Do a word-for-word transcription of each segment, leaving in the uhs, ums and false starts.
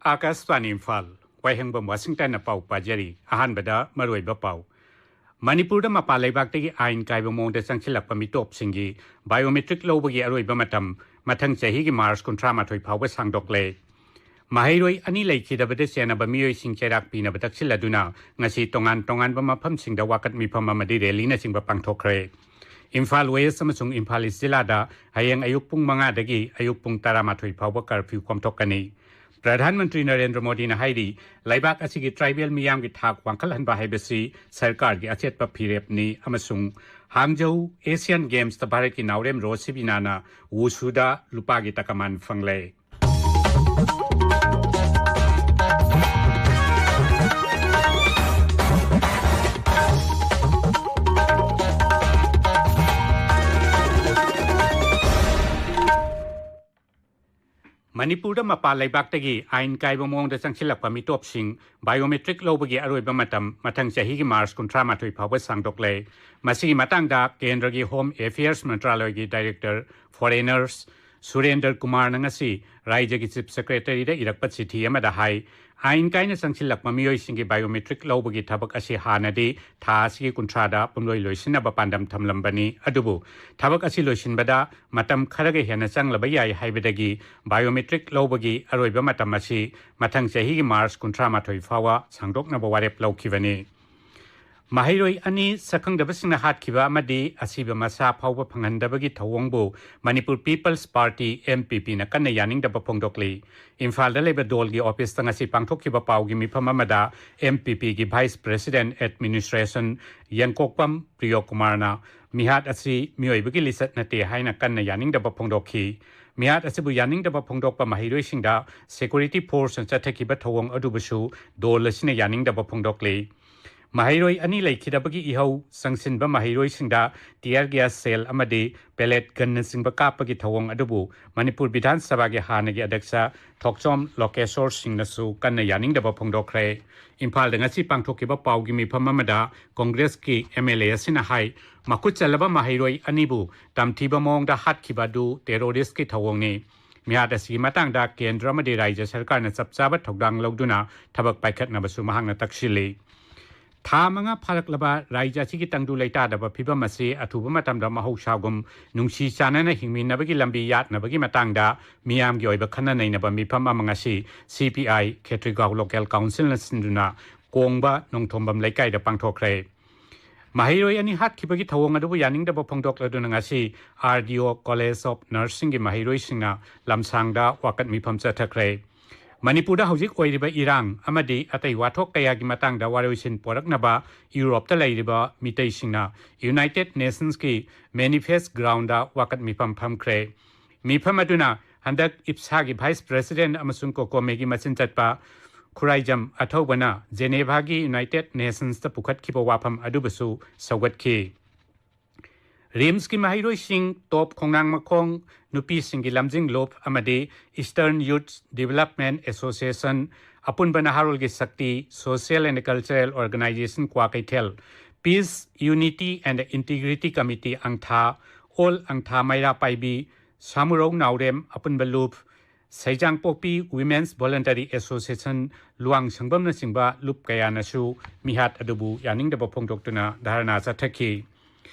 ꯑꯥꯀꯥꯁꯕꯥꯅꯤ ꯏꯝꯐꯥꯜ, ꯋꯥꯍꯦꯡꯕꯝ ꯋꯥꯁꯤꯡꯇꯟꯅ ꯄꯥꯎ ꯄꯥꯖꯔꯤ꯫ ꯑꯍꯥꯟꯕꯗ ꯃꯔꯨꯑꯣꯏꯕ ꯄꯥꯎ꯫ ꯃꯅꯤꯄꯨꯔꯗ ꯃꯄꯥꯟ ꯂꯩꯕꯥꯛꯇꯒꯤ ꯑꯥꯏꯟ ꯀꯥꯏꯕ ꯃꯑꯣꯡꯗ ꯆꯪꯁꯤꯜꯂꯛꯄ ꯃꯤꯇꯣꯞꯁꯤꯡꯒꯤ ꯕꯥꯏꯑꯣꯃꯦꯇ꯭ꯔꯤꯛ ꯂꯧꯕꯒꯤ ꯑꯔꯣꯏꯕ ꯃꯇꯝ ꯃꯊꯪ ꯆꯍꯤꯒꯤ ꯃꯥꯔꯆ ꯀꯨꯟꯊ꯭ꯔꯥ ꯃꯥꯊꯣꯏ ꯐꯥꯎꯕ ꯁꯥꯡꯗꯣꯛꯂꯦ꯫ ꯃꯍꯩꯔꯣꯏ ꯑꯅꯤ ꯂꯩꯈꯤꯗꯕꯗ ꯆꯦꯟꯅꯕ ꯃꯤꯑꯣꯏꯁꯤꯡ ꯆꯩꯔꯥꯛ ꯄꯤꯅꯕ ꯇꯛꯁꯤꯜꯂꯗꯨꯅ ꯉꯁꯤ ꯇꯣꯉꯥꯟ ꯇꯣꯉꯥꯟꯕ ꯃꯐꯝꯁꯤꯡꯗ ꯋꯥꯀꯠ ꯃꯤꯐꯝ ꯑꯃꯗꯤ ꯔꯦꯂꯤꯅꯆꯤꯡꯕ ꯄꯥꯡꯊꯣꯛꯈ꯭ꯔꯦ꯫ ꯏꯝꯐꯥꯜ ꯋꯦꯁ ꯑꯃꯁꯨꯡ ꯏꯝꯐꯥꯜ ꯏꯁ ꯖꯤꯂꯥꯗ ꯍꯌꯦꯡ ꯑꯌꯨꯛ ꯄꯨꯡ ꯃꯉꯥꯗꯒꯤ ꯑꯌꯨꯛ ꯄꯨꯡ ꯇꯔꯥꯃꯥꯊꯣꯏ ꯐꯥꯎꯕ ꯀꯔꯐ꯭ꯌꯨ ꯀꯣꯝꯊꯣꯛꯀꯅꯤ꯫ ꯄ꯭ꯔꯙꯥꯟ ꯃꯟꯇ꯭ꯔꯤ ꯅꯔꯦꯟꯗ꯭ꯔ ꯃꯣꯗꯤꯅ ꯍꯥꯏꯔꯤ, ꯂꯩꯕꯥꯛ ꯑꯁꯤꯒꯤ ꯇ꯭ꯔꯥꯏꯕꯦꯜ ꯃꯤꯌꯥꯝꯒꯤ ꯊꯥꯛ ꯋꯥꯡꯈꯠꯍꯟꯕ ꯍꯥꯏꯕꯁꯤ ꯁꯔꯀꯥꯔꯒꯤ ꯑꯆꯦꯠꯄ ꯐꯤꯔꯦꯞꯅꯤ ꯑꯃꯁꯨꯡ ꯍꯥꯡꯖꯧ ꯑꯦꯁꯤꯌꯥꯟ ꯒꯦꯝꯁꯇ ꯚꯥꯔꯠꯀꯤ ꯅꯥꯎꯔꯦꯝ ꯔꯣꯁꯤꯕꯤꯅꯥꯅ ꯋꯨꯁꯨꯗ ꯂꯨꯄꯥꯒꯤ ꯇꯀꯃꯥꯟ ꯐꯪꯂꯦ꯫ ꯃꯅꯤꯄꯨꯔꯗ ꯃꯄꯥꯟ ꯂꯩꯕꯥꯛꯇꯒꯤ ꯑꯥꯏꯟ ꯀꯥꯏꯕ ꯃꯑꯣꯡꯗ ꯆꯪꯁꯤꯜꯂꯛꯄ ꯃꯤꯇꯣꯞꯁꯤꯡ ꯕꯥꯏꯑꯣꯃꯦꯇ꯭ꯔꯤꯛ ꯂꯧꯕꯒꯤ ꯑꯔꯣꯏꯕ ꯃꯇꯝ ꯃꯊꯪ ꯆꯍꯤꯒꯤ ꯃꯥꯔꯆ ꯀꯨꯟꯊ꯭ꯔꯥ ꯃꯥꯊꯣꯏ ꯐꯥꯎꯕ ꯁꯥꯡꯗꯣꯛꯂꯦ꯫ ꯃꯁꯤꯒꯤ ꯃꯇꯥꯡꯗ ꯀꯦꯟꯗ꯭ꯔꯒꯤ ꯍꯣꯝ ꯑꯦꯐꯤꯌꯔꯁ ꯃꯟꯇ꯭ꯔꯥꯂꯌꯒꯤ ꯗꯥꯏꯔꯦꯛꯇꯔ ꯐꯣꯔꯦꯅꯔꯁ ꯁꯨꯔꯦꯟꯗ꯭ꯔ ꯀꯨꯃꯥꯔꯅ ꯉꯁꯤ ꯔꯥꯏꯖ꯭ꯌꯒꯤ ꯆꯤꯐ ꯁꯦꯀ꯭ꯔꯦꯇꯔꯤꯗ ꯏꯔꯛꯄ ꯆꯤꯊꯤ ꯑꯃꯗ ꯍꯥꯏ, ꯑꯥꯏꯟ ꯀꯥꯏꯅ ꯆꯪꯁꯤꯜꯂꯛꯄ ꯃꯤꯑꯣꯏꯁꯤꯡꯒꯤ ꯕꯥꯏꯑꯣꯃꯦꯇ꯭ꯔꯤꯛ ꯂꯧꯕꯒꯤ ꯊꯕꯛ ꯑꯁꯤ ꯍꯥꯟꯅꯗꯤ ꯊꯥ ꯑꯁꯤꯒꯤ ꯀꯨꯟꯊ꯭ꯔꯥꯗ ꯄꯨꯝꯂꯣꯏ ꯂꯣꯏꯁꯤꯟꯅꯕ ꯄꯥꯟꯗꯝ ꯊꯝꯂꯝꯕꯅꯤ꯫ ꯑꯗꯨꯕꯨ ꯊꯕꯛ ꯑꯁꯤ ꯂꯣꯏꯁꯤꯟꯕꯗ ꯃꯇꯝ ꯈꯔꯒ ꯍꯦꯟꯅ ꯆꯪꯂꯕ ꯌꯥꯏ ꯍꯥꯏꯕꯗꯒꯤ ꯕꯥꯏꯑꯣꯃꯦꯇ꯭ꯔꯤꯛ ꯂꯧꯕꯒꯤ ꯑꯔꯣꯏꯕ ꯃꯇꯝ ꯑꯁꯤ ꯃꯊꯪ ꯆꯍꯤꯒꯤ ꯃꯥꯔꯆ ꯀꯨꯟꯊ꯭ꯔꯥ ꯃꯥꯊꯣꯏ ꯐꯥꯎꯕ ꯁꯥꯡꯗꯣꯛꯅꯕ ꯋꯥꯔꯦꯞ ꯂꯧꯈꯤꯕꯅꯤ꯫ ꯃꯍꯩꯔꯣꯏ ꯑꯅꯤ ꯁꯛꯈꯪꯗꯕꯁꯤꯡꯅ ꯍꯥꯠꯈꯤꯕ ꯑꯃꯗꯤ ꯑꯁꯤꯕ ꯃꯁꯥ ꯐꯥꯎꯕ ꯐꯪꯍꯟꯗꯕꯒꯤ ꯊꯧꯑꯣꯡꯕꯨ Manipur people's party, M P ꯄꯤꯅ ꯀꯟꯅ ꯌꯥꯅꯤꯡꯗꯕ ꯐꯣꯡꯗꯣꯛꯂꯤ꯫ ꯏꯝꯐꯥꯜꯗ ꯂꯩꯕ ꯗꯣꯜꯒꯤ ꯑꯣꯐꯤꯁꯇ ꯉꯁꯤ ꯄꯥꯡꯊꯣꯛꯈꯤꯕ ꯄꯥꯎꯒꯤ ꯃꯤꯐꯝ ꯑꯃꯗ ꯑꯦꯝ ꯄꯤ ꯄꯤꯒꯤ ꯚꯥꯏꯁ ꯄ꯭ꯔꯦꯁꯤꯗꯦꯟꯠ ꯑꯦꯗꯃꯤꯅꯤꯁꯇ꯭ꯔꯦꯁꯟ ꯌꯦꯡꯀꯣꯛꯄꯝ ꯄ꯭ꯔꯤꯌꯣꯀꯨꯃꯥꯔꯅ ꯃꯤꯍꯥꯠ ꯑꯁꯤ ꯃꯤꯑꯣꯏꯕꯒꯤ ꯂꯤꯆꯠ ꯅꯠꯇꯦ ꯍꯥꯏꯅ ꯀꯟꯅ ꯌꯥꯅꯤꯡꯗꯕ ꯐꯣꯡꯗꯣꯛꯈꯤ꯫ ꯃꯤꯍꯥꯠ ꯑꯁꯤꯕꯨ ꯌꯥꯅꯤꯡꯗꯕ ꯐꯣꯡꯗꯣꯛꯄ ꯃꯍꯩꯔꯣꯏꯁꯤꯡꯗ ꯁꯦꯀ꯭ꯌꯨꯔꯤꯇꯤ ꯐꯣꯔꯁꯅ ꯆꯠꯊꯈꯤꯕ ꯊꯧꯑꯣꯡ ꯑꯗꯨꯕꯨꯁꯨ ꯗꯣꯜ ꯑꯁꯤꯅ ꯌꯥꯅꯤꯡꯗꯕ ꯐꯣꯡꯗꯣꯛꯂꯤ꯫ ꯃꯍꯩꯔꯣꯏ ꯑꯅꯤ ꯂꯩꯈꯤꯗꯕꯒꯤ ꯏꯍꯧ ꯆꯪꯁꯤꯟꯕ ꯃꯍꯩꯔꯣꯏꯁꯤꯡꯗ tear gas shell ꯑꯃꯗꯤ pellet gunꯅꯆꯤꯡꯕ ꯀꯥꯞꯄꯒꯤ ꯊꯧꯑꯣꯡ ꯑꯗꯨꯕꯨ ꯃꯅꯤꯄꯨꯔ ꯕꯤꯙꯥꯟ ꯁꯚꯥꯒꯤ ꯍꯥꯟꯅꯒꯤ ꯑꯗ꯭ꯌꯛꯁ ꯊꯣꯛꯆꯣꯝ ꯂꯣꯀꯦꯁꯣꯔ ꯁꯤꯡꯅꯁꯨ ꯀꯟꯅ ꯌꯥꯅꯤꯡꯗꯕ ꯐꯣꯡꯗꯣꯛꯈ꯭ꯔꯦ꯫ ꯏꯝꯐꯥꯜꯗ ꯉꯁꯤ ꯄꯥꯡꯊꯣꯛꯈꯤꯕ ꯄꯥꯎꯒꯤ ꯃꯤꯐꯝ ꯑꯃꯗ ꯀꯣꯡꯒ꯭ꯔꯦꯁꯀꯤ ꯑꯦꯝ ꯑꯦꯜ ꯑꯦ ꯑꯁꯤꯅ ꯍꯥꯏ, ꯃꯈꯨꯠ ꯆꯜꯂꯕ ꯃꯍꯩꯔꯣꯏ ꯑꯅꯤꯕꯨ ꯇꯝꯊꯤꯕ ꯃꯑꯣꯡꯗ ꯍꯥꯠꯈꯤꯕ ꯑꯗꯨ terroristꯀꯤ ꯊꯧꯑꯣꯡꯅꯤ꯫ ꯃꯤꯍꯥꯠ ꯑꯁꯤꯒꯤ ꯃꯇꯥꯡꯗ ꯀꯦꯟꯗ꯭ꯔ ꯑꯃꯗꯤ ꯔꯥꯖ꯭ꯌ ꯁꯔꯀꯥꯔꯅ ꯆꯞ ꯆꯥꯕ ꯊꯧꯗꯥꯡ ꯂꯧꯗꯨꯅ ꯊꯕꯛ ꯄꯥꯏꯈꯠꯅꯕꯁꯨ ꯃꯍꯥꯛꯅ ꯇꯛꯁꯤꯜꯂꯤ꯫ ꯊꯥ ꯃꯉꯥ ꯐꯥꯔꯛꯂꯕ ꯔꯥꯖ꯭ꯌ ꯑꯁꯤꯒꯤ ꯇꯪꯗꯨ ꯂꯩꯇꯥꯗꯕ ꯐꯤꯚꯝ ꯑꯁꯤ ꯑꯊꯨꯕ ꯃꯇꯝꯗ ꯃꯍꯧꯁꯥꯒꯨꯝ ꯅꯨꯡꯁꯤ ꯆꯥꯟꯅꯅ ꯍꯤꯡꯃꯤꯟꯅꯕꯒꯤ ꯂꯝꯕꯤ ꯌꯥꯠꯅꯕꯒꯤ ꯃꯇꯥꯡꯗ ꯃꯤꯌꯥꯝꯒꯤ ꯑꯣꯏꯕ ꯈꯟꯅ ꯅꯩꯅꯕ ꯃꯤꯐꯝ ꯑꯃ ꯉꯁꯤ ꯁꯤ ꯄꯤ ꯑꯥꯏ ꯈꯦꯇ꯭ꯔꯤꯒꯥꯎ ꯂꯣꯀꯦꯜ ꯀꯥꯎꯟꯁꯤꯜꯅ ꯁꯤꯟꯗꯨꯅ ꯀꯣꯡꯕ ꯅꯣꯡꯊꯣꯝꯕꯝ ꯂꯩꯀꯥꯏꯗ ꯄꯥꯡꯊꯣꯛꯈ꯭ꯔꯦ꯫ ꯃꯍꯩꯔꯣꯏ ꯑꯅꯤ ꯍꯥꯠꯈꯤꯕꯒꯤ ꯊꯧꯑꯣꯡ ꯑꯗꯨꯕꯨ ꯌꯥꯅꯤꯡꯗꯕ ꯐꯣꯡꯗꯣꯛꯂꯗꯨꯅ ꯉꯁꯤ ꯑꯥꯔ ꯗꯤ ꯑꯣ ꯀꯣꯂꯦꯖ ꯑꯣꯐ ꯅꯔꯁꯤꯡꯒꯤ ꯃꯍꯩꯔꯣꯏꯁꯤꯡꯅ ꯂꯝꯁꯥꯡꯗ ꯋꯥꯀꯠ ꯃꯤꯐꯝ ꯆꯠꯊꯈ꯭ꯔꯦ꯫ ꯃꯅꯤꯄꯨꯔꯗ ꯍꯧꯖꯤꯛ ꯑꯣꯏꯔꯤꯕ ꯏꯔꯥꯡ ꯑꯃꯗꯤ ꯑꯇꯩ ꯋꯥꯊꯣꯛ ꯀꯌꯥꯒꯤ ꯃꯇꯥꯡꯗ ꯋꯥꯔꯣꯏꯁꯤꯟ ꯄꯣꯔꯛꯅꯕ ꯌꯨꯔꯣꯞꯇ ꯂꯩꯔꯤꯕ ꯃꯤꯇꯩꯁꯤꯡꯅ ꯌꯨꯅꯥꯏꯇꯦꯗ ꯅꯦꯁꯟꯁꯀꯤ ꯃꯦꯅꯤꯐꯦꯁ ꯒ꯭ꯔꯥꯎꯟꯗ ꯋꯥꯀꯠ ꯃꯤꯐꯝ ꯐꯝꯈ꯭ꯔꯦ꯫ ꯃꯤꯐꯝ ꯑꯗꯨꯅ ꯍꯟꯗꯛ ꯏꯞꯁꯥꯒꯤ ꯚꯥꯏꯁ ꯄ꯭ꯔꯦꯁꯤꯗꯦꯟꯠ ꯑꯃꯁꯨꯡ ꯀꯣꯀꯣꯃꯦꯒꯤ ꯃꯆꯤꯟ ꯆꯠꯄ ꯈꯨꯔꯥꯏꯖꯝ ꯑꯊꯧꯕꯅ ꯖꯦꯅꯦꯚꯥꯒꯤ ꯌꯨꯅꯥꯏꯇꯦꯗ ꯅꯦꯁꯟꯁꯇ ꯄꯨꯈꯠꯈꯤꯕ ꯋꯥꯐꯝ ꯑꯗꯨꯕꯨꯁꯨ ꯁꯧꯒꯠꯈꯤ꯫ ꯔꯤꯝꯁꯀꯤ ꯃꯍꯩꯔꯣꯏꯁꯤꯡ, ꯇꯣꯞ ꯈꯣꯡꯅꯥꯡ ꯃꯈꯣꯡ, ꯅꯨꯄꯤꯁꯤꯡꯒꯤ ꯂꯝꯖꯤꯡ ꯂꯨꯞ ꯑꯃꯗꯤ Eastern Youth Development Association, ꯑꯄꯨꯟꯕ ꯅꯍꯥꯔꯣꯜꯒꯤ ꯁꯛꯇꯤ, Social and Cultural Organization Kwakeithel, Peace, Unity and Integrity Committee, ꯑꯪꯊꯥ, ꯑꯣꯜ ꯑꯪꯊꯥ Meira Paibi, Samurou Naorem Apunba Lup, ꯁꯩꯖꯥꯡꯄꯣꯛꯄꯤ Women's Voluntary Association, Luwang ꯁꯪꯕꯝꯅꯆꯤꯡꯕ ꯂꯨꯞ ꯀꯌꯥꯅꯁꯨ ꯃꯤꯍꯥꯠ ꯑꯗꯨꯕꯨ ꯌꯥꯅꯤꯡꯗꯕ ꯐꯣꯡꯗꯣꯛꯇꯨꯅ ꯙꯔꯅꯥ ꯆꯠꯊꯈꯤ꯫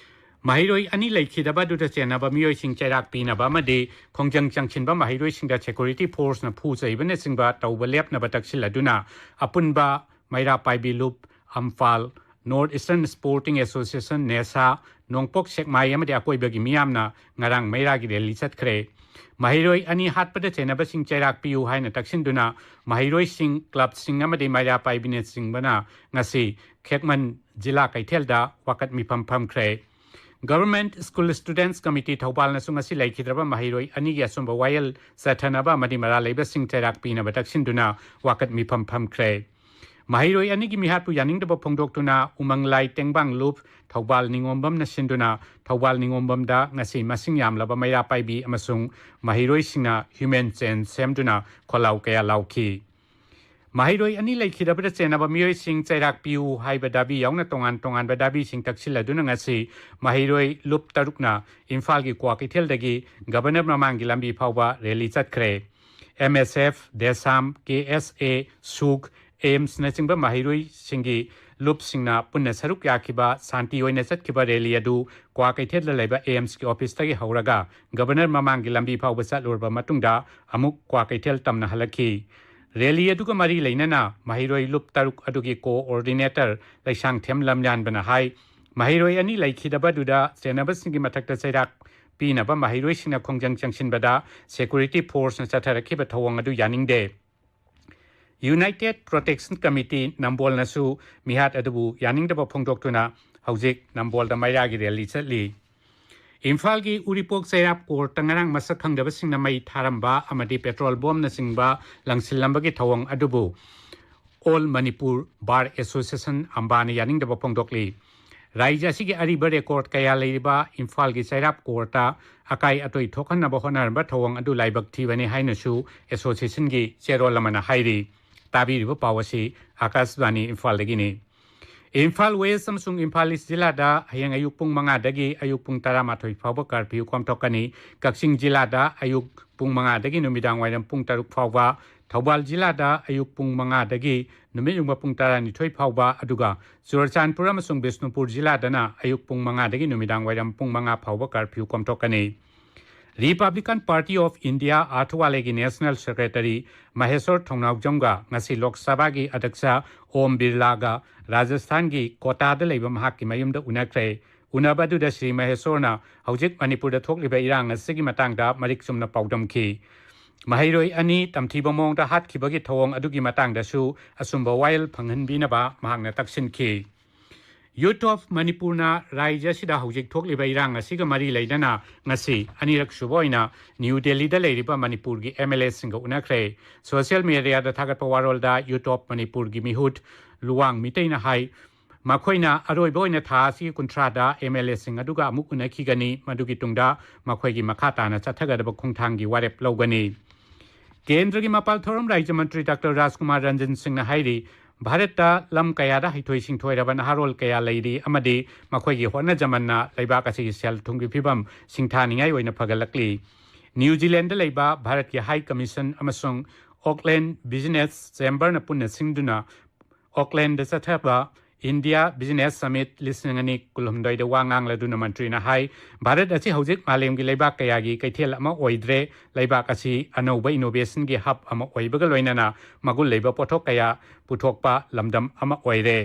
ꯃꯍꯩꯔꯣꯏ ꯑꯅꯤ ꯂꯩꯈꯤꯗꯕ ꯑꯗꯨꯗ ꯆꯦꯟꯅꯕ ꯃꯤꯑꯣꯏꯁꯤꯡ ꯆꯩꯔꯥꯛ ꯄꯤꯅꯕ ꯑꯃꯗꯤ ꯈꯣꯡꯖꯪ ꯆꯪꯁꯤꯟꯕ ꯃꯍꯩꯔꯣꯏꯁꯤꯡꯗ ꯁꯦꯀ꯭ꯌꯨꯔꯤꯇꯤ ꯐꯣꯔꯁꯅ ꯐꯨ ꯆꯩꯕꯅꯆꯤꯡꯕ ꯇꯧꯕ ꯂꯦꯞꯅꯕ ꯇꯛꯁꯤꯜꯂꯗꯨꯅ ꯑꯄꯨꯟꯕ ꯃꯩꯔꯥ ꯄꯥꯏꯕꯤ ꯂꯨꯞ, ꯑꯝꯐꯥꯜ, North Eastern Sporting Association, ꯅꯦꯁꯥ, ꯅꯣꯡꯄꯣꯛ ꯁꯦꯛꯃꯥꯏ ꯑꯃꯗꯤ ꯑꯀꯣꯏꯕꯒꯤ ꯃꯤꯌꯥꯝꯅ ꯉꯔꯥꯡ ꯃꯩꯔꯥꯒꯤ ꯔꯦꯂꯤ ꯆꯠꯈ꯭ꯔꯦ꯫ ꯃꯍꯩꯔꯣꯏ ꯑꯅꯤ ꯍꯥꯠꯄꯗ ꯆꯦꯟꯅꯕꯁꯤꯡ ꯆꯩꯔꯥꯛ ꯄꯤꯌꯨ ꯍꯥꯏꯅ ꯇꯛꯁꯤꯟꯗꯨꯅ ꯃꯍꯩꯔꯣꯏꯁꯤꯡ, ꯀ꯭ꯂꯕꯁꯤꯡ ꯑꯃꯗꯤ ꯃꯩꯔꯥ ꯄꯥꯏꯕꯤꯅꯆꯤꯡꯕꯅ ꯉꯁꯤ ꯈꯦꯛꯃꯟ ꯖꯤꯂꯥ ꯀꯩꯊꯦꯜꯗ ꯋꯥꯀꯠ ꯃꯤꯐꯝ ꯐꯝꯈ꯭ꯔꯦ꯫ Government School Students Committee ꯊꯧꯕꯥꯜꯅꯁꯨ ꯉꯁꯤ ꯂꯩꯈꯤꯗ꯭ꯔꯕ ꯃꯍꯩꯔꯣꯏ ꯑꯅꯤꯒꯤ ꯑꯆꯨꯝꯕ ꯋꯥꯌꯦꯜ ꯆꯠꯊꯅꯕ ꯑꯃꯗꯤ ꯃꯔꯥꯜ ꯂꯩꯕꯁꯤꯡ ꯆꯩꯔꯥꯛ ꯄꯤꯅꯕ ꯇꯛꯁꯤꯟꯗꯨꯅ ꯋꯥꯀꯠ ꯃꯤꯐꯝ ꯐꯝꯈ꯭ꯔꯦ꯫ ꯃꯍꯩꯔꯣꯏ ꯑꯅꯤꯒꯤ ꯃꯤꯍꯥꯠꯄꯨ ꯌꯥꯅꯤꯡꯗꯕ ꯐꯣꯡꯗꯣꯛꯇꯨꯅ ꯎꯃꯪꯂꯥꯏ ꯇꯦꯡꯕꯥꯡ ꯂꯨꯞ, ꯊꯧꯕꯥꯜ ꯅꯤꯉꯣꯝꯕꯝꯅ ꯁꯤꯟꯗꯨꯅ ꯊꯧꯕꯥꯜ ꯅꯤꯉꯣꯝꯕꯝꯗ ꯉꯁꯤ ꯃꯁꯤꯡ ꯌꯥꯝꯂꯕ ꯃꯩꯔꯥ ꯄꯥꯏꯕꯤ ꯑꯃꯁꯨꯡ ꯃꯍꯩꯔꯣꯏꯁꯤꯡꯅ human chain ꯁꯦꯝꯗꯨꯅ ꯈꯣꯜꯂꯥꯎ ꯀꯌꯥ ꯂꯥꯎꯈꯤ꯫ ꯃꯍꯩꯔꯣꯏ ꯑꯅꯤ ꯂꯩꯈꯤꯗꯕꯗ ꯆꯦꯟꯅꯕ ꯃꯤꯑꯣꯏꯁꯤꯡ ꯆꯩꯔꯥꯛ ꯄꯤꯌꯨ ꯍꯥꯏꯕ ꯗꯥꯕꯤ ꯌꯥꯎꯅ ꯇꯣꯉꯥꯟ ꯇꯣꯉꯥꯟꯕ ꯗꯥꯕꯤꯁꯤꯡ ꯇꯛꯁꯤꯜꯂꯗꯨꯅ ꯉꯁꯤ ꯃꯍꯩꯔꯣꯏ ꯂꯨꯞ ꯇꯔꯨꯛꯅ ꯏꯝꯐꯥꯜꯒꯤ ꯀ꯭ꯋꯥꯀꯩꯊꯦꯜꯗꯒꯤ ꯒꯕꯔꯅꯔ ꯃꯃꯥꯡꯒꯤ ꯂꯝꯕꯤ ꯐꯥꯎꯕ ꯔꯦꯂꯤ ꯆꯠꯈ꯭ꯔꯦ꯫ ꯑꯦꯝ ꯑꯦꯁ ꯑꯦꯐ, ꯗꯦꯁꯥꯝ, ꯀꯦ ꯑꯦꯁ ꯑꯦ, ꯁꯨꯛ, ꯑꯦꯝꯁꯅꯆꯤꯡꯕ ꯃꯍꯩꯔꯣꯏꯁꯤꯡꯒꯤ ꯂꯨꯞꯁꯤꯡꯅ ꯄꯨꯟꯅ ꯁꯔꯨꯛ ꯌꯥꯈꯤꯕ ꯁꯥꯟꯇꯤ ꯑꯣꯏꯅ ꯆꯠꯈꯤꯕ ꯔꯦꯂꯤ ꯑꯗꯨ ꯀ꯭ꯋꯥꯀꯩꯊꯦꯜꯗ ꯂꯩꯕ ꯑꯦꯝꯁꯀꯤ ꯑꯣꯐꯤꯁꯇꯒꯤ ꯍꯧꯔꯒ ꯒꯕꯔꯅꯔ ꯃꯃꯥꯡꯒꯤ ꯂꯝꯕꯤ ꯐꯥꯎꯕ ꯆꯠꯂꯨꯔꯕ ꯃꯇꯨꯡꯗ ꯑꯃꯨꯛ ꯀ꯭ꯋꯥꯀꯩꯊꯦꯜ ꯇꯝꯅ ꯍꯜꯂꯛꯈꯤ꯫ ꯔꯦꯂꯤ ꯑꯗꯨꯒ ꯃꯔꯤ ꯂꯩꯅꯅ ꯃꯍꯩꯔꯣꯏ ꯂꯨꯞ ꯇꯔꯨꯛ ꯑꯗꯨꯒꯤ ꯀꯣꯑꯣꯔꯗꯤꯅꯦꯇꯔ ꯂꯩꯁꯥꯡꯊꯦꯝ ꯂꯝꯌꯥꯟꯕꯅ ꯍꯥꯏ, ꯃꯍꯩꯔꯣꯏ ꯑꯅꯤ ꯂꯩꯈꯤꯗꯕꯗꯨꯗ ꯆꯦꯟꯅꯕꯁꯤꯡꯒꯤ ꯃꯊꯛꯇ ꯆꯩꯔꯥꯛ ꯄꯤꯅꯕ ꯃꯍꯩꯔꯣꯏꯁꯤꯡꯅ ꯈꯣꯡꯖꯪ ꯆꯪꯁꯤꯟꯕꯗ ꯁꯦꯀ꯭ꯌꯨꯔꯤꯇꯤ ꯐꯣꯔꯁꯅ ꯆꯠꯊꯔꯛꯈꯤꯕ ꯊꯧꯑꯣꯡ ꯑꯗꯨ ꯌꯥꯅꯤꯡꯗꯦ꯫ ꯌꯨꯅꯥꯏꯇꯦꯗ ꯄ꯭ꯔꯣꯇꯦꯛꯁꯟ ꯀꯃꯤꯇꯤ ꯅꯝꯕꯣꯜꯅꯁꯨ ꯃꯤꯍꯥꯠ ꯑꯗꯨꯕꯨ ꯌꯥꯅꯤꯡꯗꯕ ꯐꯣꯡꯗꯣꯛꯇꯨꯅ ꯍꯧꯖꯤꯛ ꯅꯝꯕꯣꯜꯗ ꯃꯩꯔꯥꯒꯤ ꯔꯦꯂꯤ ꯆꯠꯂꯤ꯫ ꯏꯝꯐꯥꯜꯒꯤ ꯎꯔꯤꯄꯣꯛ ꯆꯩꯔꯥꯞ ꯀꯣꯔꯠꯇ ꯉꯔꯥꯡ ꯃꯁꯛ ꯈꯪꯗꯕꯁꯤꯡꯅ ꯃꯩ ꯊꯥꯔꯝꯕ ꯑꯃꯗꯤ ꯄꯦꯇ꯭ꯔꯣꯜ ꯕꯣꯝꯅꯆꯤꯡꯕ ꯂꯪꯁꯤꯜꯂꯝꯕꯒꯤ ꯊꯧꯑꯣꯡ ꯑꯗꯨꯕꯨ ꯑꯣꯜ ꯃꯅꯤꯄꯨꯔ ꯕꯥꯔ ꯑꯦꯁꯣꯁꯤꯌꯦꯁꯟ, ꯑꯝꯕꯥꯅ ꯌꯥꯅꯤꯡꯗꯕ ꯐꯣꯡꯗꯣꯛꯂꯤ꯫ ꯔꯥꯖ꯭ꯌ ꯑꯁꯤꯒꯤ ꯑꯔꯤꯕ ꯔꯦꯀꯣꯔꯗ ꯀꯌꯥ ꯂꯩꯔꯤꯕ ꯏꯝꯐꯥꯜꯒꯤ ꯆꯩꯔꯥꯞ ꯀꯣꯔꯠꯇ ꯑꯀꯥꯏ ꯑꯇꯣꯏ ꯊꯣꯛꯍꯟꯅꯕ ꯍꯣꯠꯅꯔꯝꯕ ꯊꯧꯑꯣꯡ ꯑꯗꯨ ꯂꯥꯏꯕꯛ ꯊꯤꯕꯅꯤ ꯍꯥꯏꯅꯁꯨ ꯑꯦꯁꯣꯁꯤꯌꯦꯁꯟꯒꯤ ꯆꯦꯔꯣꯜ ꯑꯃꯅ ꯍꯥꯏꯔꯤ꯫ ꯇꯥꯕꯤꯔꯤꯕ ꯄꯥꯎ ꯑꯁꯤ ꯑꯥꯀꯥꯁꯕꯥꯅꯤ ꯏꯝꯐꯥꯜꯗꯒꯤꯅꯤ꯫ ꯏꯝꯐꯥꯜ ꯋꯦꯁ ꯑꯃꯁꯨꯡ ꯏꯝꯐꯥꯜ ꯏꯁ ꯖꯤꯂꯥꯗ ꯍꯌꯦꯡ ꯑꯌꯨꯛ ꯄꯨꯡ ꯃꯉꯥꯗꯒꯤ ꯑꯌꯨꯛ ꯄꯨꯡ ꯇꯔꯥꯃꯥꯊꯣꯏ ꯐꯥꯎꯕ ꯀꯔꯐ꯭ꯌꯨ ꯀꯣꯝꯊꯣꯛꯀꯅꯤ꯫ ꯀꯛꯆꯤꯡ ꯖꯤꯂꯥꯗ ꯑꯌꯨꯛ ꯄꯨꯡ ꯃꯉꯥꯗꯒꯤ ꯅꯨꯃꯤꯗꯥꯡ ꯋꯥꯏꯔꯝ ꯄꯨꯡ ꯇꯔꯨꯛ ꯐꯥꯎꯕ, ꯊꯧꯕꯥꯜ ꯖꯤꯂꯥꯗ ꯑꯌꯨꯛ ꯄꯨꯡ ꯃꯉꯥꯗꯒꯤ ꯅꯨꯃꯤꯠ ꯌꯨꯡꯕ ꯄꯨꯡ ꯇꯔꯥꯅꯤꯊꯣꯏ ꯐꯥꯎꯕ, ꯑꯗꯨꯒ ꯆꯨꯔꯆꯥꯟꯄꯨꯔ ꯑꯃꯁꯨꯡ ꯕꯤꯁꯅꯨꯄꯨꯔ ꯖꯤꯂꯥꯗꯅ ꯑꯌꯨꯛ ꯄꯨꯡ ꯃꯉꯥꯗꯒꯤ ꯅꯨꯃꯤꯗꯥꯡ ꯋꯥꯏꯔꯝ ꯄꯨꯡ ꯃꯉꯥ ꯐꯥꯎꯕ ꯀꯔꯐ꯭ꯌꯨ ꯀꯣꯝꯊꯣꯛꯀꯅꯤ꯫ ꯔꯤꯄꯕ꯭ꯂꯤꯀꯟ ꯄꯥꯔꯇꯤ ꯑꯣꯐ ꯏꯟꯗꯤꯌꯥ ꯑꯥꯔꯊꯋꯥꯂꯦꯒꯤ ꯅꯦꯁꯅꯦꯜ ꯁꯦꯀ꯭ꯔꯦꯇꯔꯤ ꯃꯍꯦꯁꯣꯔ ꯊꯧꯅꯥꯎꯖꯝꯒ ꯉꯁꯤ ꯂꯣꯛ ꯁꯚꯥꯒꯤ ꯑꯗ꯭ꯌꯛꯁ ꯑꯣꯝ ꯕꯤꯔꯂꯥꯒ ꯔꯥꯖꯁꯊꯥꯟꯒꯤ ꯀꯣꯇꯥꯗ ꯂꯩꯕ ꯃꯍꯥꯛꯀꯤ ꯃꯌꯨꯝꯗ ꯎꯅꯈ꯭ꯔꯦ꯫ ꯎꯅꯕ ꯑꯗꯨꯗ ꯁ꯭ꯔꯤ ꯃꯍꯦꯁꯣꯔꯅ ꯍꯧꯖꯤꯛ ꯃꯅꯤꯄꯨꯔꯗ ꯊꯣꯛꯂꯤꯕ ꯏꯔꯥꯡ ꯑꯁꯤꯒꯤ ꯃꯇꯥꯡꯗ ꯃꯔꯤꯛ ꯆꯨꯝꯅ ꯄꯥꯎꯗꯝꯈꯤ꯫ ꯃꯍꯩꯔꯣꯏ ꯑꯅꯤ ꯇꯝꯊꯤꯕ ꯃꯑꯣꯡꯗ ꯍꯥꯠꯈꯤꯕꯒꯤ ꯊꯧꯑꯣꯡ ꯑꯗꯨꯒꯤ ꯃꯇꯥꯡꯗꯁꯨ ꯑꯆꯨꯝꯕ ꯋꯥꯌꯦꯜ ꯐꯪꯍꯟꯕꯤꯅꯕ ꯃꯍꯥꯛꯅ ꯇꯛꯁꯤꯟꯈꯤ꯫ ꯌꯨꯠ ꯑꯣꯐ ꯃꯅꯤꯄꯨꯔꯅ ꯔꯥꯖ꯭ꯌ ꯑꯁꯤꯗ ꯍꯧꯖꯤꯛ ꯊꯣꯛꯂꯤꯕ ꯏꯔꯥꯡ ꯑꯁꯤꯒ ꯃꯔꯤ ꯂꯩꯅꯅ ꯉꯁꯤ ꯑꯅꯤꯔꯛ ꯁꯨꯕ ꯑꯣꯏꯅ ꯅ꯭ꯌꯨ ꯗꯦꯜꯂꯤꯗ ꯂꯩꯔꯤꯕ ꯃꯅꯤꯄꯨꯔꯒꯤ ꯑꯦꯝ ꯑꯦꯜ ꯑꯦꯁꯤꯡꯒ ꯎꯅꯈ꯭ꯔꯦ꯫ ꯁꯣꯁꯤꯌꯦꯜ ꯃꯦꯗꯤꯌꯥꯗ ꯊꯥꯒꯠꯄ ꯋꯥꯔꯣꯜꯗ ꯌꯨꯠ ꯑꯣꯐ ꯃꯅꯤꯄꯨꯔꯒꯤ ꯃꯤꯍꯨꯠ ꯂꯨꯋꯥꯡ ꯃꯤꯇꯩꯅ ꯍꯥꯏ, ꯃꯈꯣꯏꯅ ꯑꯔꯣꯏꯕ ꯑꯣꯏꯅ ꯊꯥ ꯑꯁꯤꯒꯤ ꯀꯨꯟꯊ꯭ꯔꯥꯗ ꯑꯦꯝ ꯑꯦꯜ ꯑꯦꯁꯤꯡ ꯑꯗꯨꯒ ꯑꯃꯨꯛ ꯎꯅꯈꯤꯒꯅꯤ꯫ ꯃꯗꯨꯒꯤ ꯇꯨꯡꯗ ꯃꯈꯣꯏꯒꯤ ꯃꯈꯥ ꯇꯥꯅ ꯆꯠꯊꯒꯗꯕ ꯈꯣꯡꯊꯥꯡꯒꯤ ꯋꯥꯔꯦꯞ ꯂꯧꯒꯅꯤ꯫ ꯀꯦꯟꯗ꯭ꯔꯒꯤ ꯃꯄꯥꯜ ꯊꯧꯔꯝ ꯔꯥꯖ꯭ꯌ ꯃꯟꯇ꯭ꯔꯤ ꯗꯥꯛꯇꯔ ꯔꯥꯖꯀꯨꯃꯥꯔ ꯔꯟꯖꯟ ꯁꯤꯡꯅ ꯍꯥꯏꯔꯤ, ꯚꯥꯔꯠꯇ ꯂꯝ ꯀꯌꯥꯗ ꯍꯩꯊꯣꯏ ꯁꯤꯡꯊꯣꯏꯔꯕ ꯅꯍꯥꯔꯣꯜ ꯀꯌꯥ ꯂꯩꯔꯤ ꯑꯃꯗꯤ ꯃꯈꯣꯏꯒꯤ ꯍꯣꯠꯅꯖꯃꯟꯅ ꯂꯩꯕꯥꯛ ꯑꯁꯤꯒꯤ ꯁꯦꯜ ꯊꯨꯝꯒꯤ ꯐꯤꯕꯝ ꯁꯤꯡꯊꯥꯅꯤꯡꯉꯥꯏ ꯑꯣꯏꯅ ꯐꯒꯠꯂꯛꯂꯤ꯫ ꯅ꯭ꯌꯨ ꯖꯤꯂꯦꯟꯗ ꯂꯩꯕ ꯚꯥꯔꯠꯀꯤ ꯍꯥꯏ ꯀꯃꯤꯁꯟ ꯑꯃꯁꯨꯡ ꯑꯣꯛꯂꯦꯟ ꯕꯤꯖꯤꯅꯦꯁ ꯆꯦꯝꯕꯔꯅ ꯄꯨꯟꯅ ꯁꯤꯟꯗꯨꯅ ꯑꯣꯛꯂꯦꯟꯗ ꯆꯠꯊꯕ ꯏꯟꯗꯤꯌꯥ ꯕꯤꯖꯤꯅꯦꯁ ꯁꯃꯤꯠ ꯂꯤꯁꯤꯡ ꯑꯅꯤ ꯀꯨꯟꯍꯨꯝꯗꯣꯏꯗ ꯋꯥ ꯉꯥꯡꯂꯗꯨꯅ ꯃꯟꯇ꯭ꯔꯤꯅ ꯍꯥꯏ, ꯚꯥꯔꯠ ꯑꯁꯤ ꯍꯧꯖꯤꯛ ꯃꯥꯂꯦꯝꯒꯤ ꯂꯩꯕꯥꯛ ꯀꯌꯥꯒꯤ ꯀꯩꯊꯦꯜ ꯑꯃ ꯑꯣꯏꯗ꯭ꯔꯦ, ꯂꯩꯕꯥꯛ ꯑꯁꯤ ꯑꯅꯧꯕ ꯏꯅꯣꯚꯦꯁꯟꯒꯤ ꯍꯕ ꯑꯃ ꯑꯣꯏꯕꯒ ꯂꯣꯏꯅꯅ ꯃꯒꯨꯟ ꯂꯩꯕ ꯄꯣꯠꯊꯣꯛ ꯀꯌꯥ ꯄꯨꯊꯣꯛꯄ ꯂꯝꯗꯝ ꯑꯃ ꯑꯣꯏꯔꯦ꯫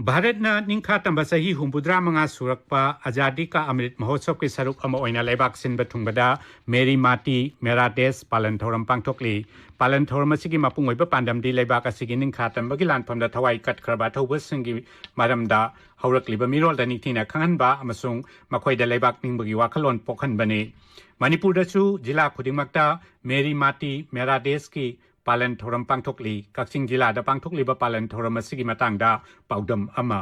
ꯚꯥꯔꯠꯅ ꯅꯤꯡꯈꯥ ꯇꯝꯕ ꯆꯍꯤ ꯍꯨꯝꯐꯨꯇꯔꯥ ꯃꯉꯥ ꯁꯨꯔꯛꯄ ꯑꯖꯥꯗꯤ ꯀꯥ ꯑꯃ꯭ꯔꯤꯠ ꯃꯍꯣꯠꯁꯕꯀꯤ ꯁꯔꯨꯛ ꯑꯃ ꯑꯣꯏꯅ ꯂꯩꯕꯥꯛ ꯁꯤꯟꯕ ꯊꯨꯡꯕꯗ ꯃꯦꯔꯤ ꯃꯥꯇꯤ, ꯃꯦꯔꯥ ꯗꯦꯁ ꯄꯥꯂꯟ ꯊꯧꯔꯝ ꯄꯥꯡꯊꯣꯛꯂꯤ꯫ ꯄꯥꯂꯟ ꯊꯧꯔꯝ ꯑꯁꯤꯒꯤ ꯃꯄꯨꯡ ꯑꯣꯏꯕ ꯄꯥꯟꯗꯝꯗꯤ ꯂꯩꯕꯥꯛ ꯑꯁꯤꯒꯤ ꯅꯤꯡꯈꯥ ꯇꯝꯕꯒꯤ ꯂꯥꯟꯐꯝꯗ ꯊꯋꯥꯏ ꯀꯠꯈ꯭ꯔꯕ ꯑꯊꯧꯕꯁꯤꯡꯒꯤ ꯃꯔꯝꯗ ꯍꯧꯔꯛꯂꯤꯕ ꯃꯤꯔꯣꯜꯗ ꯅꯤꯡꯊꯤꯅ ꯈꯪꯍꯟꯕ ꯑꯃꯁꯨꯡ ꯃꯈꯣꯏꯗ ꯂꯩꯕꯥꯛ ꯅꯤꯡꯕꯒꯤ ꯋꯥꯈꯜꯂꯣꯟ ꯄꯣꯛꯍꯟꯕꯅꯤ꯫ ꯃꯅꯤꯄꯨꯔꯗꯁꯨ ꯖꯤꯂꯥ ꯈꯨꯗꯤꯡꯃꯛꯇ ꯃꯦꯔꯤ ꯃꯥꯇꯤ, ꯃꯦꯔꯥ ꯗꯦꯁꯀꯤ ꯄꯥꯂꯟ ꯊꯧꯔꯝ ꯄꯥꯡꯊꯣꯛꯂꯤ꯫ ꯀꯛꯆꯤꯡ ꯖꯤꯂꯥꯗ ꯄꯥꯡꯊꯣꯛꯂꯤꯕ ꯄꯥꯂꯟ ꯊꯧꯔꯝ ꯑꯁꯤꯒꯤ ꯃꯇꯥꯡꯗ ꯄꯥꯎꯗꯝ ꯑꯃ꯫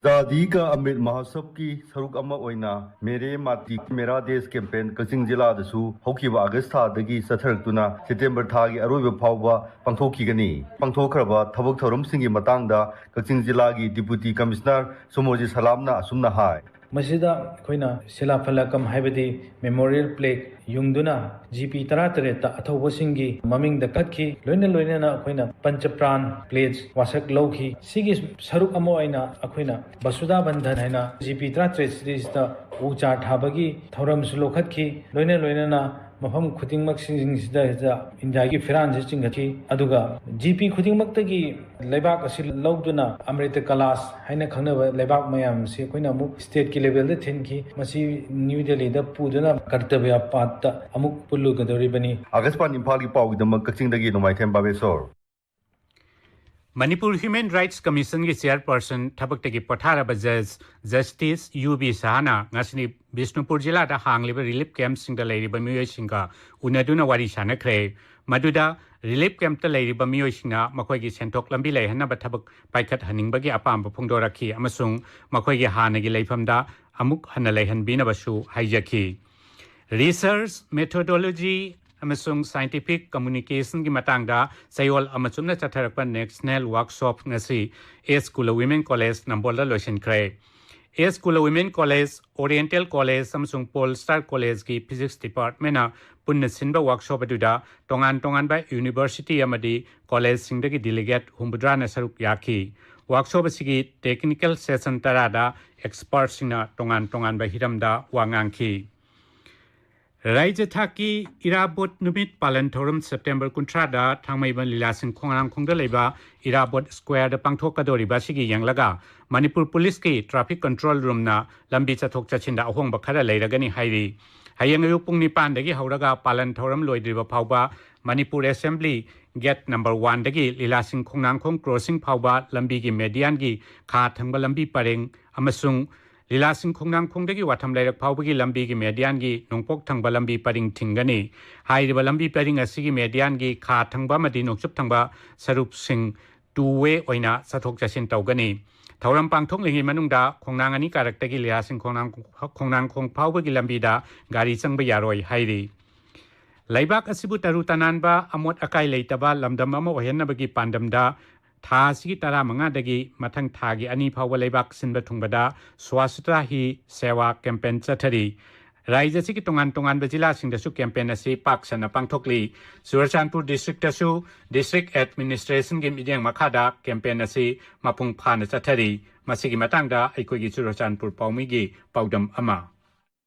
ꯑꯖꯥꯗꯤ ꯀꯥ ꯑꯃ꯭ꯔꯤꯠ ꯃꯍꯣꯠꯁꯕꯀꯤ ꯁꯔꯨꯛ ꯑꯃ ꯑꯣꯏꯅ ꯃꯦꯔꯦ ꯃꯥꯇꯤ ꯃꯦꯔꯥ ꯗꯦꯁ ꯀꯦꯝꯄꯦꯟ ꯀꯛꯆꯤꯡ ꯖꯤꯂꯥꯗꯁꯨ ꯍꯧꯈꯤꯕ ꯑꯥꯒꯁ ꯊꯥꯗꯒꯤ ꯆꯠꯊꯔꯛꯇꯨꯅ ꯁꯦꯞꯇꯦꯝꯕꯔ ꯊꯥꯒꯤ ꯑꯔꯣꯏꯕ ꯐꯥꯎꯕ ꯄꯥꯡꯊꯣꯛꯈꯤꯒꯅꯤ꯫ ꯄꯥꯡꯊꯣꯛꯈ꯭ꯔꯕ ꯊꯕꯛ ꯊꯧꯔꯝꯁꯤꯡꯒꯤ ꯃꯇꯥꯡꯗ ꯀꯛꯆꯤꯡ ꯖꯤꯂꯥꯒꯤ ꯗꯤꯄꯨꯇꯤ ꯀꯃꯤꯁꯅꯔ ꯁꯣꯃꯣꯔꯖꯤꯠ ꯁꯂꯥꯝꯅ ꯑꯁꯨꯝꯅ ꯍꯥꯏ꯫ ꯃꯁꯤꯗ ꯑꯩꯈꯣꯏꯅ ꯁꯤꯂꯥ ꯐꯂꯀꯝ ꯍꯥꯏꯕꯗꯤ ꯃꯦꯃꯣꯔꯤꯌꯦꯜ ꯄ꯭ꯂꯦꯛ ꯌꯨꯡꯗꯨꯅ ꯖꯤ ꯄꯤ ꯇꯔꯥꯇꯔꯦꯠꯇ ꯑꯊꯧꯕꯁꯤꯡꯒꯤ ꯃꯃꯤꯡꯗ ꯀꯠꯈꯤ꯫ ꯂꯣꯏꯅ ꯂꯣꯏꯅꯅ ꯑꯩꯈꯣꯏꯅ ꯄꯟꯆꯄ꯭ꯔꯥꯟ ꯄ꯭ꯂꯦꯖ ꯋꯥꯁꯛ ꯂꯧꯈꯤ꯫ ꯁꯤꯒꯤ ꯁꯔꯨꯛ ꯑꯃ ꯑꯣꯏꯅ ꯑꯩꯈꯣꯏꯅ ꯕꯁꯨꯗꯥ ꯕꯟꯙꯟ ꯍꯥꯏꯅ ꯖꯤ ꯄꯤ ꯇꯔꯥꯇꯔꯦꯠꯁꯤꯗ ꯎ ꯆꯥꯔ ꯊꯥꯕꯒꯤ ꯊꯧꯔꯝꯁꯨ ꯂꯧꯈꯠꯈꯤ꯫ ꯂꯣꯏꯅ ꯂꯣꯏꯅꯅ ꯃꯐꯝ ꯈꯨꯗꯤꯡꯃꯛꯁꯤꯡꯁꯤꯗ ꯏꯟꯗꯤꯌꯥꯒꯤ ꯐꯤꯔꯥꯟꯁꯤ ꯆꯤꯡꯈꯠꯈꯤ꯫ ꯑꯗꯨꯒ ꯖꯤ ꯄꯤ ꯈꯨꯗꯤꯡꯃꯛꯇꯒꯤ ꯂꯩꯕꯥꯛ ꯑꯁꯤ ꯂꯧꯗꯨꯅ ꯑꯃ꯭ꯔꯤꯇ ꯀꯂꯥꯁ ꯍꯥꯏꯅ ꯈꯪꯅꯕ ꯂꯩꯕꯥꯛ ꯃꯌꯥꯝꯁꯤ ꯑꯩꯈꯣꯏꯅ ꯑꯃꯨꯛ ꯁ꯭ꯇꯦꯠꯀꯤ ꯂꯦꯚꯦꯜꯗ ꯊꯤꯟꯈꯤ꯫ ꯃꯁꯤ ꯅ꯭ꯌꯨ ꯗꯦꯜꯂꯤꯗ ꯄꯨꯗꯨꯅ ꯀꯔꯇꯕ꯭ꯌ ꯄꯥꯠꯇ ꯑꯃꯨꯛ ꯄꯨꯜꯂꯨꯒꯗꯧꯔꯤꯕꯅꯤ꯫ ꯑꯥꯀꯥꯁꯕꯥꯅꯤ ꯏꯝꯐꯥꯜꯒꯤ ꯄꯥꯎꯒꯤꯗꯃꯛ ꯀꯛꯆꯤꯡꯗꯒꯤ ꯅꯣꯡꯃꯥꯏꯊꯦꯝ ꯕꯥꯕꯦꯁꯣꯔ꯫ ꯃꯅꯤꯄꯨꯔ ꯍ꯭ꯌꯨꯃꯦꯟ ꯔꯥꯏꯠꯁ ꯀꯃꯤꯁꯟꯒꯤ ꯆꯦꯌꯔꯄꯔꯁꯟ ꯊꯕꯛꯇꯒꯤ ꯄꯣꯊꯥꯔꯕ ꯖꯖ ꯖꯁꯇꯤꯁ ꯌꯨ ꯕꯤ ꯁꯍꯥꯅ ꯉꯁꯤꯅꯤ ꯕꯤꯁꯅꯨꯄꯨꯔ ꯖꯤꯂꯥꯗ ꯍꯥꯡꯂꯤꯕ ꯔꯤꯂꯤꯐ ꯀꯦꯝꯞꯁꯤꯡꯗ ꯂꯩꯔꯤꯕ ꯃꯤꯑꯣꯏꯁꯤꯡꯒ ꯎꯅꯗꯨꯅ ꯋꯥꯔꯤ ꯁꯥꯅꯈ꯭ꯔꯦ꯫ ꯃꯗꯨꯗ ꯔꯤꯂꯤꯐ ꯀꯦꯝꯞꯇ ꯂꯩꯔꯤꯕ ꯃꯤꯑꯣꯏꯁꯤꯡꯅ ꯃꯈꯣꯏꯒꯤ ꯁꯦꯟꯊꯣꯛ ꯂꯝꯕꯤ ꯂꯩꯍꯟꯅꯕ ꯊꯕꯛ ꯄꯥꯏꯈꯠꯍꯟꯅꯤꯡꯕꯒꯤ ꯑꯄꯥꯝꯕ ꯐꯣꯡꯗꯣꯔꯛꯈꯤ ꯑꯃꯁꯨꯡ ꯃꯈꯣꯏꯒꯤ ꯍꯥꯟꯅꯒꯤ ꯂꯩꯐꯝꯗ ꯑꯃꯨꯛ ꯍꯟꯅ ꯂꯩꯍꯟꯕꯤꯅꯕꯁꯨ ꯍꯥꯏꯖꯈꯤ꯫ Research methodology ꯑꯃꯁꯨꯡ scientific communicationꯒꯤ ꯃꯇꯥꯡꯗ ꯆꯌꯣꯜ ꯑꯃ ꯆꯨꯞꯅ ꯆꯠꯊꯔꯛꯄ national workshop ꯉꯁꯤ ꯑꯦꯁ ꯀꯨꯂ ꯋꯤꯃꯦꯟ ꯀꯣꯂꯦꯖ ꯅꯝꯕꯣꯜꯗ ꯂꯣꯏꯁꯤꯟꯈ꯭ꯔꯦ꯫ S Kula women college, oriental college ꯑꯃꯁꯨꯡ ꯄꯣꯜ ꯁ꯭ꯇꯥꯔ ꯀꯣꯂꯦꯖꯀꯤ ꯐꯤꯖꯤꯛꯁ ꯗꯤꯄꯥꯔꯠꯃꯦꯟꯅ ꯄꯨꯟꯅ ꯁꯤꯟꯕ ꯋꯥꯔꯛꯁꯣꯞ ꯑꯗꯨꯗ ꯇꯣꯉꯥꯟ ꯇꯣꯉꯥꯟꯕ ꯌꯨꯅꯤꯚꯔꯁꯤꯇꯤ ꯑꯃꯗꯤ ꯀꯣꯂꯦꯖꯁꯤꯡꯗꯒꯤ ꯗꯤꯂꯤꯒꯦꯠ ꯍꯨꯝꯐꯨꯇꯔꯥꯅ ꯁꯔꯨꯛ ꯌꯥꯈꯤ꯫ ꯋꯥꯔꯛꯁꯣꯞ ꯑꯁꯤꯒꯤ ꯇꯦꯛꯅꯤꯀꯦꯜ ꯁꯦꯁꯟ ꯇꯔꯥꯗ ꯑꯦꯛꯁꯄꯔꯠꯁꯤꯡꯅ ꯇꯣꯉꯥꯟ ꯇꯣꯉꯥꯟꯕ ꯍꯤꯔꯝꯗ ꯋꯥ ꯉꯥꯡꯈꯤ꯫ ꯔꯥꯏꯖ꯭ꯌ ꯊꯥꯛꯀꯤ ꯏꯔꯥꯕꯣꯠ ꯅꯨꯃꯤꯠ ꯄꯥꯂꯟ ꯊꯧꯔꯝ ꯁꯦꯞꯇꯦꯝꯕꯔ ꯀꯨꯟꯊ꯭ꯔꯥꯗ ꯊꯥꯡꯃꯩꯕꯟ ꯂꯤꯂꯥꯁꯤꯡ ꯈꯣꯡꯅꯥꯡꯈꯣꯡꯗ ꯂꯩꯕ ꯏꯔꯥꯕꯣꯠ ꯁ꯭ꯀ꯭ꯋꯥꯔꯗ ꯄꯥꯡꯊꯣꯛꯀꯗꯧꯔꯤꯕ ꯑꯁꯤꯒꯤ ꯌꯦꯡꯂꯒ ꯃꯅꯤꯄꯨꯔ ꯄꯨꯂꯤꯁꯀꯤ ꯇ꯭ꯔꯥꯐꯤꯛ ꯀꯟꯇ꯭ꯔꯣꯜ ꯔꯨꯝꯅ ꯂꯝꯕꯤ ꯆꯠꯊꯣꯛ ꯆꯠꯁꯤꯟꯗ ꯑꯍꯣꯡꯕ ꯈꯔ ꯂꯩꯔꯒꯅꯤ ꯍꯥꯏꯔꯤ꯫ ꯍꯌꯦꯡ ꯑꯌꯨꯛ ꯄꯨꯡ ꯅꯤꯄꯥꯟꯗꯒꯤ ꯍꯧꯔꯒ ꯄꯥꯂꯟ ꯊꯧꯔꯝ ꯂꯣꯏꯗ꯭ꯔꯤꯕ ꯐꯥꯎꯕ ꯃꯅꯤꯄꯨꯔ ꯑꯦꯁꯦꯝꯕ꯭ꯂꯤ ꯒꯦꯠ ꯅꯝꯕꯔ ꯋꯥꯟꯗꯒꯤ ꯂꯤꯂꯥꯁꯤꯡ ꯈꯣꯡꯅꯥꯡꯈꯣꯡ ꯀ꯭ꯔꯣꯁꯤꯡ ꯐꯥꯎꯕ ꯂꯝꯕꯤꯒꯤ ꯃꯦꯗꯤꯌꯥꯟꯒꯤ ꯈꯥ ꯊꯪꯕ ꯂꯝꯕꯤ ꯄꯔꯦꯡ ꯑꯃꯁꯨꯡ ꯂꯤꯂꯥꯁꯤꯡ ꯈꯣꯡꯅꯥꯡꯈꯣꯡꯗꯒꯤ ꯋꯥꯊꯝ ꯂꯩꯔꯛ ꯐꯥꯎꯕꯒꯤ ꯂꯝꯕꯤꯒꯤ ꯃꯦꯗꯤꯌꯥꯟꯒꯤ ꯅꯣꯡꯄꯣꯛ ꯊꯪꯕ ꯂꯝꯕꯤ ꯄꯔꯤꯡ ꯊꯤꯡꯒꯅꯤ꯫ ꯍꯥꯏꯔꯤꯕ ꯂꯝꯕꯤ ꯄꯔꯤꯡ ꯑꯁꯤꯒꯤ ꯃꯦꯗꯤꯌꯥꯟꯒꯤ ꯈꯥ ꯊꯪꯕ ꯑꯃꯗꯤ ꯅꯣꯡꯆꯨꯞ ꯊꯪꯕ ꯁꯔꯨꯛꯁꯤꯡ ꯇꯨ ꯋꯦ ꯑꯣꯏꯅ ꯆꯠꯊꯣꯛ ꯆꯠꯁꯤꯟ ꯇꯧꯒꯅꯤ꯫ ꯊꯧꯔꯝ ꯄꯥꯡꯊꯣꯛꯂꯤꯉꯩ ꯃꯅꯨꯡꯗ ꯈꯣꯡꯅꯥꯡ ꯑꯅꯤ ꯀꯥꯔꯛꯇꯒꯤ ꯂꯤꯂꯥꯁꯤꯡ ꯈꯣꯡꯅꯥꯡ, ꯈꯣꯡꯅꯥꯡꯈꯣꯡ ꯐꯥꯎꯕꯒꯤ ꯂꯝꯕꯤꯗ ꯒꯥꯔꯤ ꯆꯪꯕ ꯌꯥꯔꯣꯏ ꯍꯥꯏꯔꯤ꯫ ꯂꯩꯕꯥꯛ ꯑꯁꯤꯕꯨ ꯇꯔꯨ ꯇꯅꯥꯟꯕ, ꯑꯃꯣꯠ ꯑꯀꯥꯏ ꯂꯩꯇꯕ ꯂꯝꯗꯝ ꯑꯃ ꯑꯣꯏꯍꯟꯅꯕꯒꯤ ꯄꯥꯟꯗꯝꯗ ꯊꯥ ꯑꯁꯤꯒꯤ ꯇꯔꯥꯃꯉꯥꯗꯒꯤ ꯃꯊꯪ ꯊꯥꯒꯤ ꯑꯅꯤ ꯐꯥꯎꯕ ꯂꯩꯕꯥꯛ ꯁꯤꯟꯕ ꯊꯨꯡꯕꯗ ꯁ꯭ꯋꯥꯁ꯭ꯊ ꯍꯤ ꯁꯦꯋꯥ ꯀꯦꯝꯄꯦꯟ ꯆꯠꯊꯔꯤ꯫ ꯔꯥꯏꯖ꯭ꯌ ꯑꯁꯤꯒꯤ ꯇꯣꯉꯥꯟ ꯇꯣꯉꯥꯟꯕ ꯖꯤꯂꯥꯁꯤꯡꯗꯁꯨ ꯀꯦꯝꯄꯦꯟ ꯑꯁꯤ ꯄꯥꯛ ꯁꯟꯅ ꯄꯥꯡꯊꯣꯛꯂꯤ꯫ ꯆꯨꯔꯆꯥꯟꯄꯨꯔ ꯗꯤꯁꯇ꯭ꯔꯤꯛꯇꯁꯨ ꯗꯤꯁꯇ꯭ꯔꯤꯛ ꯑꯦꯗꯃꯤꯅꯤꯁꯇ꯭ꯔꯦꯁꯟꯒꯤ ꯃꯤꯠꯌꯦꯡ ꯃꯈꯥꯗ ꯀꯦꯝꯄꯦꯟ ꯑꯁꯤ ꯃꯄꯨꯡ ꯐꯥꯅ ꯆꯠꯊꯔꯤ꯫ ꯃꯁꯤꯒꯤ ꯃꯇꯥꯡꯗ ꯑꯩꯈꯣꯏꯒꯤ ꯆꯨꯔꯆꯥꯟꯄꯨꯔ ꯄꯥꯎꯃꯤꯒꯤ ꯄꯥꯎꯗꯝ ꯑꯃ꯫